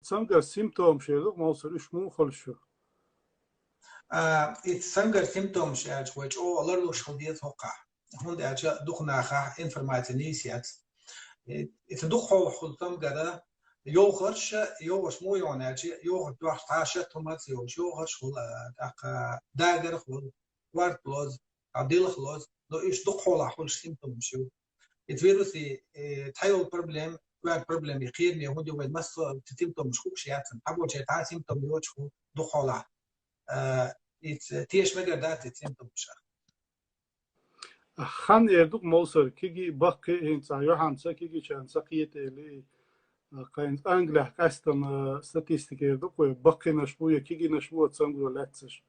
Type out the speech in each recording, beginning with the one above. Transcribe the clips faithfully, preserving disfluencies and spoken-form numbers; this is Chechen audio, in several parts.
цамгар симптомаш эр ду-кх, Мовсар, уьш муха хуьлуш ю? А, и цамгар симптомаш аьлча вай чӀогӀа ларлуш хила деза хӀокхахь. ХӀунда аьлча дукха нахах информаци нийса яц. И, и цу дукха хьолахь хуьлу цамгар йовхарш, йовхарш муха йовху аьлча, йовхар тоьхча цхьа шатта хӀума ца йовхаш, йовхарш хуьлу, а, тӀаккха дагар хуьлу, корта лозу, а, дилха лозу, но уьш дукха хьолахь хуьлуш симптомаш ю. И вируси, э, цхьайолу проблема, коьрта проблема, и кхераме хӀунда ю вайн массо а цу симптомаш хууш яц, цхьаболчеран цхьа а симптом йоцуш хӀу дукха хьолахь. Э, и ц-, теша мегар дац и симптомаш. Хан эр ду-кх, Мовсар, кегий а, баккхий а, хӀинца а юьхьанца кегийчарна ца кхета элий, а, кхин Англехь къаьстина, а, статистика эр ду-кх вай, баккхийнаш бу я кегийнаш бу оцу цамгаро лаьцнарш.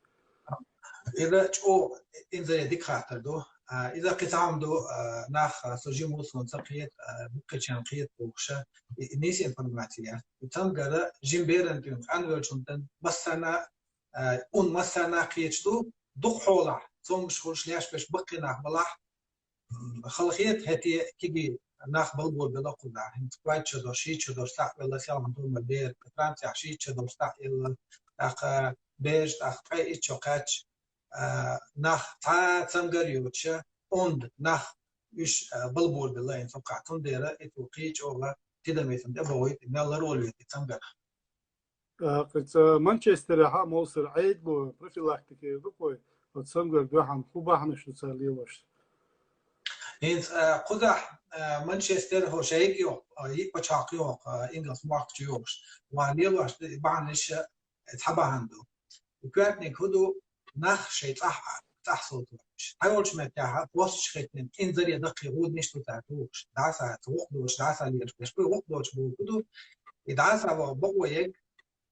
Иза чӀогӀа инзаре дика хаттар ду. А, иза кхин цхьа хӀума ду, а, нах, а, со жима ву, суна ца кхета, а, баккхийчарна кхета бохуш, и, и нийса информаци яц. И цамгар жима беран тӀе къанвеллачунна тӀе массарна, а, ун массарна кхеташ ду, дукха хьолахь, цомгуш хуьлуш леш берш баккхий нах балахь, м, хала хета, хӀетте кегий нах балбур бела кхузахь. ХӀинца кхойтта шо долуш, шийтта шо долуш цхьаъ велла, селхана тома бер, Францехь шийтта шо долуш цхьаъ елла, тӀаккха бераш, тӀаккха ткъе итт шо кхаьчча, а, нах цхьа а цамгар йоцуша, онда нах уьш, а, балбур бела хӀинца хӀокхахь. Цундела и цо кхин чӀогӀа тидам вецан тӀе бохуьйту, мел ларвала веза и цамгарх. ТӀаккха Манчестерехь а, Мовсар, Ӏедало профилактика эр ду-кх вай, оцу цамгар дуьхьал хӀун бахьанаш ду цара лелош? ХӀинца, а, кхузахь, а, Манчестер хӀо шайга йоху, а, йиъ пачхьалкх йоху, а, ингалс мохк чу йохуш. Ва лелош ду и бахьанаш, а, цхьа бахьана ду. И коьртаниг хӀун ду, нах шайн цӀахь а, цӀахь сов тухуш. Цхьайолчу меттехь а, посташ хеттина, инзаре даккхий гӀуданаш ду цара тухуш. ДӀаса, цу гӀукх доцуш, дӀаса лелаш берш. Вай гӀукх доцуш боху хӀун ду, и дӀаса ваха бакъо ерг,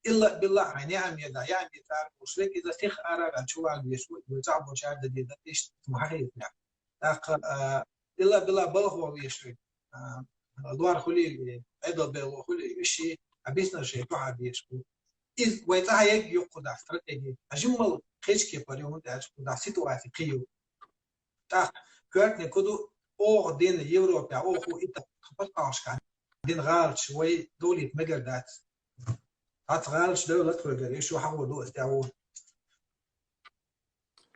илла а билла а хьайн яа мега, яа мега цара бохуш верг, иза сиха ара а ваьлла чу вала везаш ву, вай цӀахь болчара дан деза, иштта цунна хьахийцинехь. ТӀаккха, а, илла а билла а балха вала везаш верг, а, лор хуьлий, Ӏедал бен ло хуьлий, уьш а, а, биснарш шайн дуьхьа дезаш бу. Иза вай цӀахь ерг ю кхузахь стратеги. А жиммал кхечу кепара ю, хӀунда аьлча кхузахь ситуаци кхин ю. ТӀаккха коьртаниг хӀун ду, оха дина Европехь, оха итт пачхьалкхашкахь дина гӀалаташ вай довлийта мегар дац. Цхьацца гӀалаташ девлла тхоьгара, и шу хьахо ду аса тӀехь ву.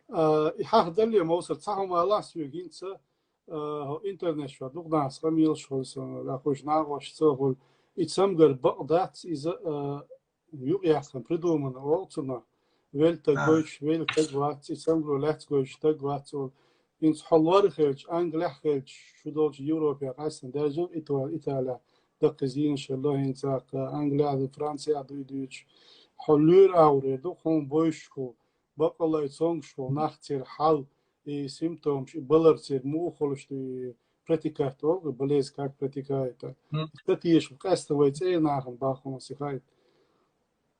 А, и хьахдалле, Мовсар, цхьа хӀума алахь соьга хӀинца, а, хӀо интернет чохь дукха нахаца къамелаш хуьлу, сан лаьхуш нагӀош ца хуьлу. И цамгар бакъ дац, иза, а, юкъ яьккхина, придумана олу цунах. Велла таг А. гойтуш, велла таг вац, и цамгаро лаьцна гойтуш таг вац олу. ХӀинца хьо лор хилча, Англехь хилча, шу долчу Европехь къаьстина даьржина Итал-, Италехь даккхий зенаш хилла, хӀинца Англехь а, Францехь а дуй дуьйцуш. Хьо лоьру агӀор эр ду, хьуна бовзуш хӀу, баккъалла и цомгуш хӀу, нах церан хьал, и симптомаш, и балар церан муха хуьлуш ду, и протекать олу, и болезнь как протекает. М. Ца теша, къаьстина вай цӀера нахана баххана сихайта.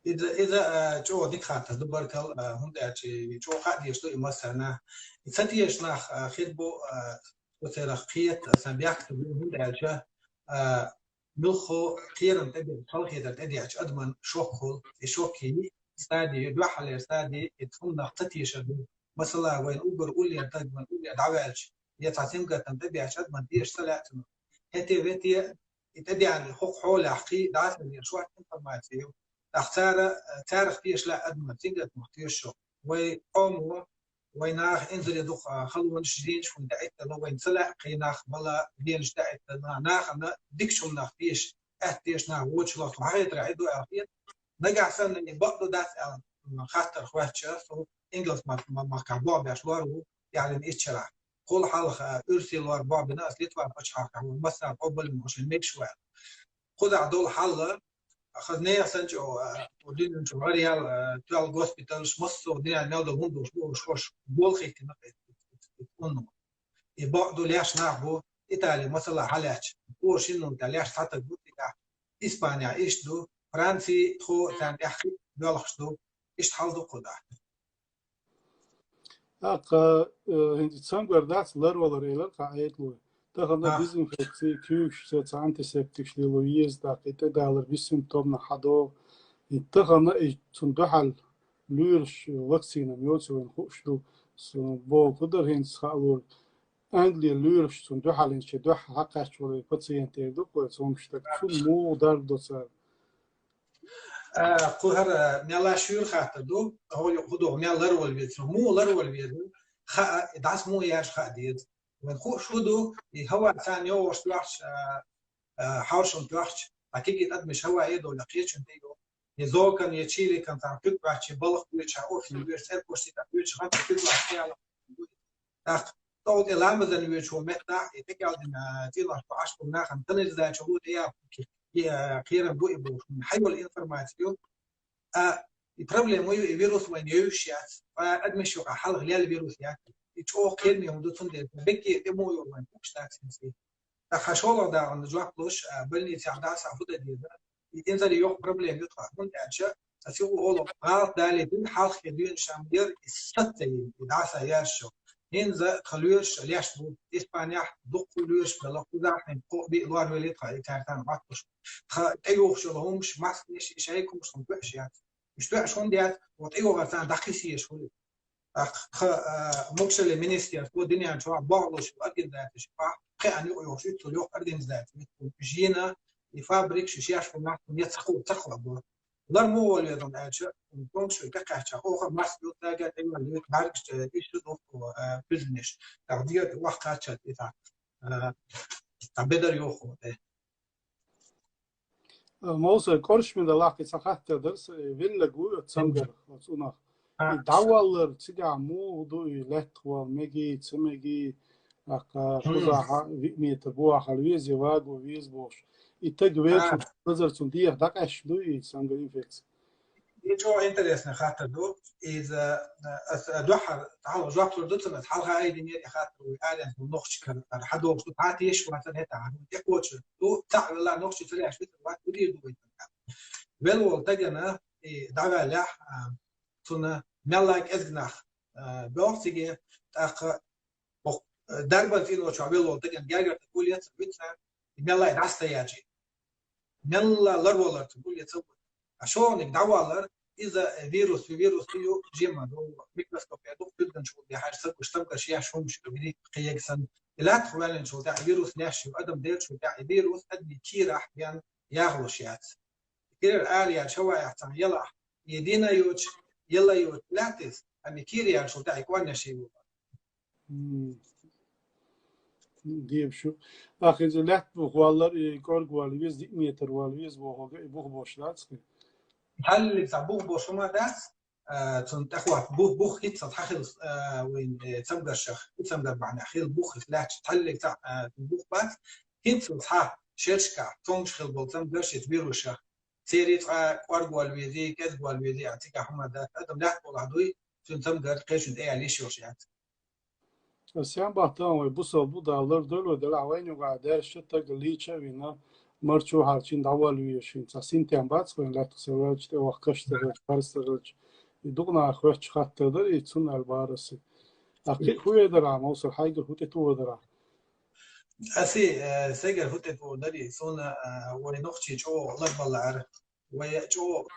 Иза, иза, а, чӀогӀа дика хаттар ду, баркалла, а, хӀунда аьлча и чӀогӀа хаа дезаш ду и массарна. И ца теша нах, а, хир бу, а, со церах кхета, сан бехк ца бу, хӀунда аьлча, а, муьлхха кхерам тӀе бен, халахетар тӀе дехча адаман шок хуьлу. И шок йиъ стади, дуьххьалера стади, и цунах ца тешар ду. Масала, вайн уггар уллера таг, вайн уллера дӀаваьлча, я цхьа сингаттам тӀе бехча адаман теша ца лаьа цунах. ХӀетте-вете, и тӀедеана хӀокху хьолехь кхин дӀасалера шорта информаци ю. ТӀаккха цара, царах теша лаьа адаман сингаттамах теша шо. Вай къомо, вай наха инзаре дукха халонаш, зенаш хӀунда даиттина, вайна ца лаьа кхин нах бала, зенаш даиттина, нахана дикачу хӀуманах теша, аьтта теша нах вочу лахь, хьахетара хьайду аьлла хета. Нагахь санна и бакъду дац аьлла хаттар хоьттича, со ингалс мах-, ма-, махкахь бохбеш лор ву, яхьлина исчарахь. Кхул хьалха, а, уьрсий лор бохбина ас Литва пачхьалкхехь ву, массара къобалвина шайн мегаш ву аьлла. Кхузахь долу хьал, хаза нехан санчо, а, дуьнен чу гӀараял, а, тоьлла госпиталш, массо а дуьнен мел долу хӀума долуш бу, уьш хӀорш болхийтина, и бакъду леш нах бу, Итали масала хьалаьцча, кхо шиннун тӀе леш цхьатаг бу цигахь, Испания иштта ду, Франци тхо царна тӀехь кхин боьлхуш ду, иштта хьал ду кхузахь. ТӀаккха, э, хӀинца цамгар дац, ларвалар элира кху Ӏедало. Тахана А. дезинфекци, куьйгаш, цхьа антисептикаш лело еза, тӀаккха и тӀедалар бессимптомно хьадогӀу. И тахана и цунна дуьхьал лоьраш вакцина йоцу вайн хууш ду. Со боху хӀу дара хӀинца хаалора. Англи лоьраш цунна дуьхьал хӀинца дуьхьа хьакхаьчча вале пациент эр ду-кх вай цомгуш стаг. Цунна муха дарба до цара? А, кху хӀара мел шура хаттар ду, хӀо-, хӀу ду, мел ларвала веза, му ларвала веза, хаа, дас му яш хаа деза. Вайн хууш хӀу ду, и хӀаваца йогӀуш тоьхча, а, а, хьаушам тоьхча, а киги тӀадмиш хӀава э дола кхечун тӀе йо. И зокан, и чиликан царна куьг бахчи, балх буьйча, офис буьйча, церкошти тӀа буьйча, гӀанта куьг бахчи яла. ТӀаккха тӀовтӀе ламазан вуьйчу меттахь, и тӀекӀелдина, а, цӀилахь бу Ӏаш бу нахана, канализацию лу тӀе япа, и, а, кхерам бу и бу, хьайвала информацию. А, и проблема ю, и вирус вайн йовш яц, а, адмиш юкъа хьалха лел вирус яц. И чӀогӀа кхераме хӀума ду, цундела бекке тӀе мо ю вайн хууш дац хӀинца. ТӀаккха шолгӀа дагӀана жоп луш, а, больницехь дӀаса хӀу дан деза. И инзаре йоккха проблема ю тхо. ХӀунда аьлча, аса юкъа олу гӀалат далийтина, хьалххе дуьйна шам яр, и саццайин, и дӀаса яьржо. ХӀинца тхан лоьраш леш бу. Испанехь дуккха лоьраш бела, кхузахь хӀинца кхоъ-биъ лор велий тхан, и цаьртана баттуш. Тхан тӀеюхуш йолу хӀумаш, масканаш, и шайгахь хӀумаш хӀума тоьаш яц. Уьш тоьаш хӀунда яц, вот тӀеюхарца дӀакхиссеш хуьлу. ТӀаккха, а, мукшале министерство, дуьнен чохь бохлуш организацеш, пхи-, пхеа юкъайохуш, уьттал йоккха организаци, жина, и фабрикаш, и шеш бу нах, я ца ху-, ца ху бу. Лар муха вала веза аьлча, тонкаш вай кхаьчча, оха маск ю, тага тӀе вала ю, бӀаьргаш, э, иш ду, э, пуьзанаш. ТӀаккха дегӀ вахкхаччалц и тӀаккха, э, тӀаккха бедар йоху, э. Мовсар, кӀоршаме далахь кхин цхьа хаттар дара сан, э, веллаг ву оцу цамгар, оцу унах. И дӀаваллар цигахь муха ду, и лаьттах вала мегий, ца мегий, тӀаккха кхузахь виъ метр бухахь хила веза, я ваго веза бохуш. И таг веача лазар цунна дехьа дӀакъаьсташ ду и цамгар инфекция? И чӀогӀа интересный хаттар ду. Иза, э, аса дуьххьара, хьалха жоп лур ду цунна, аса хьалха айдинера и хаттар вуй аренца нохчи кара, ара хьадогӀуш ду, тӀе тешаш вацара хӀета, хӀун тӀекхочур ду, цхьаъ велла нохчи ца лаьш вицар вац, уьдийр ду вай. Велла волу дагана, и дӀаваьллехь, а, цунна мелла кӀезиг нах, а, боьлху циге, тӀаккха боху, э, дарбан цӀийночохь велла волу дагана гергара гул яцара вицара, и мелла и дӀасаяьчи. Мелла ларваларца гул яцара. А шониг дӀавалар, иза, э, вирус, вирус ю, жима ду, микроскопе ду, куьзганчул де хьажа, сагуш, сагуш, яш хӀумаш ю, вири кхега сан. И лаьттах ваьллинчул тӀаьхьа вирус леш ю, адам делчул тӀаьхьа и вирус, адми кийрахь бен яхалуш яц. Кирар ала яьлча, хӀаваэхь цхьана ялахь, и дина йоцуш, яла йоцуш лаьттас, амма кийра яьлчул тӀаьхьа кӀорнеш ю. М. Дебаш ю. ТӀаккха иза лаьтта бух валлар, и кӀорга вала веза, диъ метр вала веза бохург, и бух бош дац кхин? Хьаллиг цхьа бух бош хӀума дац, а, цунна тӀехваьлла бух, бух хӀинццалц хьахилла, а, вайн, э, цамгаршах, и цамгар бахьанехь хилла бух хӀинца лаьтташ, хьаллиг цхьа, а, бух бац, хӀинццалц хьа шершкахь, цомгуш хилла болу цамгарш, иза вирусах. Церий цкъа кӀорга вала везий, кӀезга вала везий, а цигахь хӀума дац. Адам лаьтта болахь дуй, цуьнан цамгар кхечун тӀе яьлла йиш йолуш яц. Сан бахтан вай бусалба бу, Дала лардойла вай, делахь вайна юкъахь даьржа таг лийча а вина, марчо хьарчийна дӀавала везаш, цхьа синтем бац вайн лаьттах сан ваьлча, тӀе ваха каш ца хилча, парс ца хилча. И дукха наха хоьттуш хаттар дара, и цунна аьлла бара аса. Ахь кхин хӀун вер дара, Мовсар, хьайгара хӀун тӀетухур дара? Аса, э, сайгара хӀун тӀетухур дарий, суна, э, вай нохчий чӀогӀа ларбаллара. Вай чӀогӀа